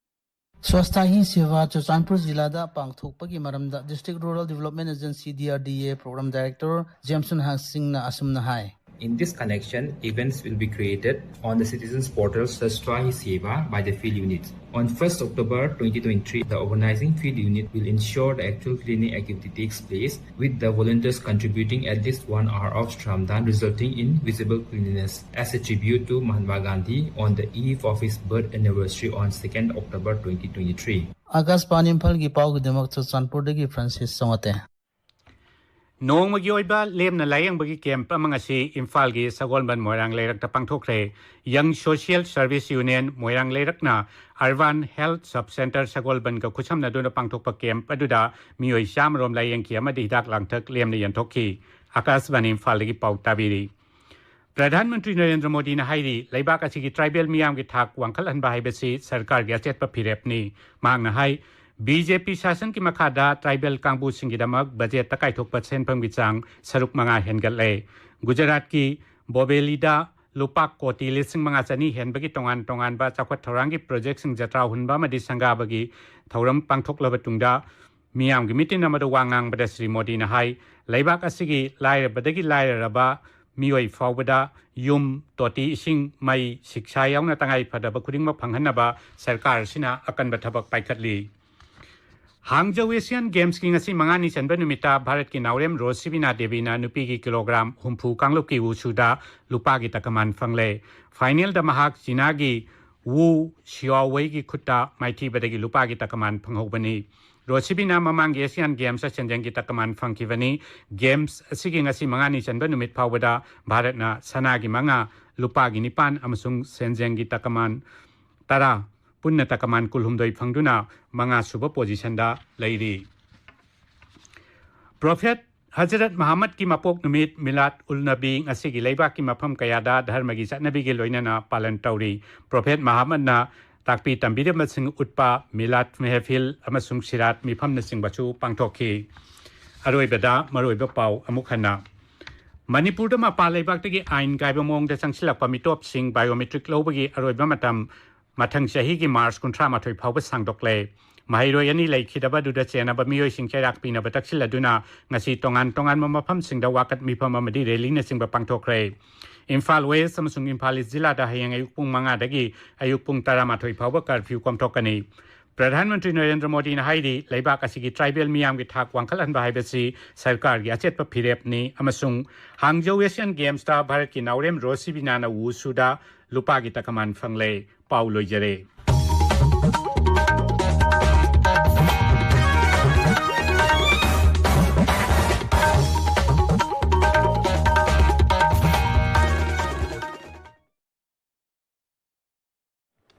ꯁ꯭ꯋꯥꯁ꯭ꯊ ꯍꯤ ꯁꯦꯋꯥ ꯆꯨꯔꯆꯥꯟꯄꯨꯔ ꯖꯤꯂꯥꯗ ꯄꯥꯡꯊꯣꯛꯄꯒꯤ ꯃꯔꯝꯗ District Rural Development Agency, D R D A, Program Director Jameson Hangsingna ꯑꯁꯨꯝꯅ ꯍꯥꯏ꯫ In this connection, events will be created on the citizens portal Swasthya Hi Seva by the field units. On first October twenty twenty-three, the organizing field unit will ensure the actual cleaning activity takes place, with the volunteers contributing at least one hour of Shramdan, resulting in visible cleanliness, as a tribute to Mahatma Gandhi on the eve of his birth anniversary on second October twenty twenty-three. ꯑꯥꯀꯥꯁꯕꯥꯅꯤ ꯏꯝꯐꯥꯜꯒꯤ ꯄꯥꯎꯒꯤꯗꯃꯛ ꯆꯨꯔꯆꯥꯟꯄꯨꯔꯗꯒꯤ Francis ꯆꯣꯉꯥꯇꯦ꯫ ꯅꯣꯡꯃꯒꯤ ꯑꯣꯏꯕ ꯂꯦꯝꯅ ꯂꯥꯌꯦꯡꯕꯒꯤ camp ꯑꯃ ꯉꯁꯤ ꯏꯝꯐꯥꯜꯒꯤ ꯁꯒꯣꯜꯕꯟ ꯃꯣꯏꯔꯥꯡ ꯂꯩꯔꯛꯇ ꯄꯥꯡꯊꯣꯛꯈ꯭ꯔꯦ꯫ Young Social Service Union ꯃꯣꯏꯔꯥꯡ ꯂꯩꯔꯛꯅ Urban Health Sub Centre ꯁꯒꯣꯜꯕꯟꯒ ꯈꯨꯠꯁꯝꯅꯗꯨꯅ ꯄꯥꯡꯊꯣꯛꯄ camp ꯑꯗꯨꯗ ꯃꯤꯑꯣꯏ ꯆꯥꯃꯔꯣꯝ ꯂꯥꯌꯦꯡꯈꯤ ꯑꯃꯗꯤ ꯍꯤꯗꯥꯛ ꯂꯥꯡꯊꯛ ꯂꯦꯝꯅ ꯌꯦꯟꯊꯣꯛꯈꯤ꯫ ꯑꯀꯥꯁꯕꯥꯅꯤ ꯏꯝꯐꯥꯜꯗꯒꯤ ꯄꯥꯎ ꯇꯥꯕꯤꯔꯤ꯫ ꯄ꯭ꯔꯙꯥꯟ ꯃꯟꯇ꯭ꯔꯤ ꯅꯔꯦꯟꯗ꯭ꯔ ꯃꯣꯗꯤꯅ ꯍꯥꯏꯔꯤ, ꯂꯩꯕꯥꯛ ꯑꯁꯤꯒꯤ ꯇ꯭ꯔꯥꯏꯕꯦꯜ ꯃꯤꯌꯥꯝꯒꯤ ꯊꯥꯛ ꯋꯥꯡꯈꯠꯍꯟꯕ ꯍꯥꯏꯕꯁꯤ ꯁꯔꯀꯥꯔꯒꯤ ꯑꯆꯦꯠꯄ ꯐꯤꯔꯦꯞꯅꯤ꯫ ꯃꯍꯥꯛꯅ ꯍꯥꯏ, ꯕꯤ ꯖꯦ ꯄꯤ ꯁꯥꯁꯟꯒꯤ ꯃꯈꯥꯗ ꯇ꯭ꯔꯥꯏꯕꯦꯜ ꯀꯥꯡꯕꯨꯁꯤꯡꯒꯤꯗꯃꯛ ꯕꯖꯦꯠꯇ ꯀꯥꯏꯊꯣꯛꯄ ꯁꯦꯟꯐꯝꯒꯤ ꯆꯥꯡ ꯁꯔꯨꯛ ꯃꯉꯥ ꯍꯦꯟꯒꯠꯂꯦ꯫ ꯒꯨꯖꯔꯥꯠꯀꯤ ꯕꯣꯕꯦꯂꯤꯗ ꯂꯨꯄꯥ ꯀꯣꯇꯤ ꯂꯤꯁꯤꯡ ꯃꯉꯥ ꯆꯅꯤ ꯍꯦꯟꯕꯒꯤ ꯇꯣꯉꯥꯟ ꯇꯣꯉꯥꯟꯕ ꯆꯥꯎꯈꯠ ꯊꯧꯔꯥꯡꯒꯤ ꯄ꯭ꯔꯣꯖꯦꯛꯁꯤꯡ ꯖꯇ꯭ꯔꯥ ꯍꯨꯟꯕ ꯑꯃꯗꯤ ꯁꯪꯒꯥꯕꯒꯤ ꯊꯧꯔꯝ ꯄꯥꯡꯊꯣꯛꯂꯕ ꯇꯨꯡꯗ ꯃꯤꯌꯥꯝꯒꯤ ꯃꯤꯇꯤꯟ ꯑꯃꯗ ꯋꯥ ꯉꯥꯡꯕꯗ ꯁ꯭ꯔꯤ ꯃꯣꯗꯤꯅ ꯍꯥꯏ, ꯂꯩꯕꯥꯛ ꯑꯁꯤꯒꯤ ꯂꯥꯏꯔꯕꯗꯒꯤ ꯂꯥꯏꯔꯔꯕ ꯃꯤꯑꯣꯏ ꯐꯥꯎꯕꯗ ꯌꯨꯝ, ꯇꯣꯇꯤ ꯏꯁꯤꯡ, ꯃꯩ, ꯁꯤꯛꯁꯥ ꯌꯥꯎꯅ ꯇꯉꯥꯏ ꯐꯗꯕ ꯈꯨꯗꯤꯡꯃꯛ ꯐꯪꯍꯟꯅꯕ ꯁꯔꯀꯥꯔ ꯑꯁꯤꯅ ꯑꯀꯟꯕ ꯊꯕꯛ ꯄꯥꯏꯈꯠꯂꯤ꯫ ꯍꯥꯡꯖꯧ ꯑꯦꯁꯤꯌꯥꯟ ꯒꯦꯝꯁꯀꯤ ꯉꯁꯤ ꯃꯉꯥꯅꯤ ꯆꯟꯕ ꯅꯨꯃꯤꯠꯇ ꯚꯥꯔꯠꯀꯤ ꯅꯥꯎꯔꯦꯝ ꯔꯣꯁꯤꯕꯤꯅꯥ ꯗꯦꯕꯤꯅ ꯅꯨꯄꯤꯒꯤ ꯀꯤꯂꯣꯒ꯭ꯔꯥꯝ ꯍꯨꯝꯐꯨ ꯀꯥꯡꯂꯨꯞꯀꯤ ꯋꯨꯁꯨꯗ ꯂꯨꯄꯥꯒꯤ ꯇꯀꯃꯥꯟ ꯐꯪꯂꯦ꯫ ꯐꯥꯏꯅꯦꯜꯗ ꯃꯍꯥꯛ ꯆꯤꯅꯥꯒꯤ ꯋꯨ ꯁꯤꯌꯥꯋꯦꯒꯤ ꯈꯨꯠꯇ ꯃꯥꯏꯊꯤꯕꯗꯒꯤ ꯂꯨꯄꯥꯒꯤ ꯇꯀꯃꯥꯟ ꯐꯪꯍꯧꯕꯅꯤ꯫ ꯔꯣꯁꯤꯕꯤꯅ ꯃꯃꯥꯡꯒꯤ ꯑꯦꯁꯤꯌꯥꯟ ꯒꯦꯝꯁꯇ ꯁꯦꯟꯖꯦꯡꯒꯤ ꯇꯀꯃꯥꯟ ꯐꯪꯈꯤꯕꯅꯤ꯫ ꯒꯦꯝꯁ ꯑꯁꯤꯒꯤ ꯉꯁꯤ ꯃꯉꯥꯅꯤ ꯆꯟꯕ ꯅꯨꯃꯤꯠ ꯐꯥꯎꯕꯗ ꯚꯥꯔꯠꯅ ꯁꯅꯥꯒꯤ ꯃꯉꯥ, ꯂꯨꯄꯥꯒꯤ ꯅꯤꯄꯥꯟ ꯑꯃꯁꯨꯡ ꯁꯦꯟꯖꯦꯡꯒꯤ ꯇꯀꯃꯥꯟ ꯇꯔꯥ, ꯄꯨꯟꯅ ꯇꯀꯃꯥꯟ ꯀꯨꯟꯍꯨꯝꯗꯣꯏ ꯐꯪꯗꯨꯅ ꯃꯉꯥ ꯁꯨꯕ ꯄꯣꯖꯤꯁꯟꯗ ꯂꯩꯔꯤ꯫ ꯄ꯭ꯔꯣꯐꯦꯠ ꯍꯖꯔꯠ ꯃꯍꯝꯃꯗꯀꯤ ꯃꯄꯣꯛ ꯅꯨꯃꯤꯠ ꯃꯤꯂꯥꯗ ꯎꯜ ꯅꯕꯤ ꯉꯁꯤꯒꯤ ꯂꯩꯕꯥꯛꯀꯤ ꯃꯐꯝ ꯀꯌꯥꯗ ꯙꯔꯃꯒꯤ ꯆꯠꯅꯕꯤꯒꯤ ꯂꯣꯏꯅꯅ ꯄꯥꯂꯟ ꯇꯧꯔꯤ꯫ ꯄ꯭ꯔꯣꯐꯦꯠ ꯃꯍꯝꯃꯗꯅ ꯇꯥꯛꯄꯤ ꯇꯝꯕꯤꯔꯝꯕꯁꯤꯡ ꯎꯠꯄ ꯃꯤꯂꯥꯗ ꯃꯦꯍꯐꯤꯜ ꯑꯃꯁꯨꯡ ꯁꯤꯔꯥꯠ ꯃꯤꯐꯝꯅꯆꯤꯡꯕꯁꯨ ꯄꯥꯡꯊꯣꯛꯈꯤ꯫ ꯑꯔꯣꯏꯕꯗ ꯃꯔꯨꯑꯣꯏꯕ ꯄꯥꯎ ꯑꯃꯨꯛ ꯍꯟꯅ꯫ ꯃꯅꯤꯄꯨꯔꯗ ꯃꯄꯥꯟ ꯂꯩꯕꯥꯛꯇꯒꯤ ꯑꯥꯏꯟ ꯀꯥꯏꯕ ꯃꯑꯣꯡꯗ ꯆꯪꯁꯤꯜꯂꯛꯄ ꯃꯤꯇꯣꯞꯁꯤꯡ ꯕꯥꯏꯑꯣꯃꯦꯇ꯭ꯔꯤꯛ ꯂꯧꯕꯒꯤ ꯑꯔꯣꯏꯕ ꯃꯇꯝ ꯃꯊꯪ ꯆꯍꯤꯒꯤ ꯃꯥꯔꯆ ꯀꯨꯟꯊ꯭ꯔꯥ ꯃꯥꯊꯣꯏ ꯐꯥꯎꯕ ꯁꯥꯡꯗꯣꯛꯂꯦ꯫ ꯃꯍꯩꯔꯣꯏ ꯑꯅꯤ ꯂꯩꯈꯤꯗꯕ ꯑꯗꯨꯗ ꯆꯦꯟꯅꯕ ꯃꯤꯑꯣꯏꯁꯤꯡ ꯆꯩꯔꯥꯛ ꯄꯤꯅꯕ ꯇꯛꯁꯤꯜꯂꯗꯨꯅ ꯉꯁꯤ ꯇꯣꯉꯥꯟ ꯇꯣꯉꯥꯟꯕ ꯃꯐꯝꯁꯤꯡꯗ ꯋꯥꯀꯠ ꯃꯤꯐꯝ ꯑꯃꯗꯤ ꯔꯦꯂꯤꯅꯆꯤꯡꯕ ꯄꯥꯡꯊꯣꯛꯈ꯭ꯔꯦ꯫ ꯏꯝꯐꯥꯜ ꯋꯦꯁ ꯑꯃꯁꯨꯡ ꯏꯝꯐꯥꯜ ꯏꯁ ꯖꯤꯂꯥꯗ ꯍꯌꯦꯡ ꯑꯌꯨꯛ ꯄꯨꯡ ꯃꯉꯥꯗꯒꯤ ꯑꯌꯨꯛ ꯄꯨꯡ ꯇꯔꯥꯃꯥꯊꯣꯏ ꯐꯥꯎꯕ ꯀꯔꯐ꯭ꯌꯨ ꯀꯣꯝꯊꯣꯛꯀꯅꯤ꯫ ꯄ꯭ꯔꯙꯥꯟ ꯃꯟꯇ꯭ꯔꯤ ꯅꯔꯦꯟꯗ꯭ꯔ ꯃꯣꯗꯤꯅ ꯍꯥꯏꯔꯤ, ꯂꯩꯕꯥꯛ ꯑꯁꯤꯒꯤ ꯇ꯭ꯔꯥꯏꯕꯦꯜ ꯃꯤꯌꯥꯝꯒꯤ ꯊꯥꯛ ꯋꯥꯡꯈꯠꯍꯟꯕ ꯍꯥꯏꯕꯁꯤ ꯁꯔꯀꯥꯔꯒꯤ ꯑꯆꯦꯠꯄ ꯐꯤꯔꯦꯞꯅꯤ ꯑꯃꯁꯨꯡ ꯍꯥꯡꯖꯧ ꯑꯦꯁꯤꯌꯥꯟ ꯒꯦꯝꯁꯇ ꯚꯥꯔꯠꯀꯤ ꯅꯥꯎꯔꯦꯝ ꯔꯣꯁꯤꯕꯤꯅꯥꯅ ꯋꯨꯁꯨꯗ ꯂꯨꯄꯥꯒꯤ ꯇꯀꯃꯥꯟ ꯐꯪꯂꯦ꯫ ꯄꯥꯎ ꯂꯣꯏꯖꯔꯦ꯫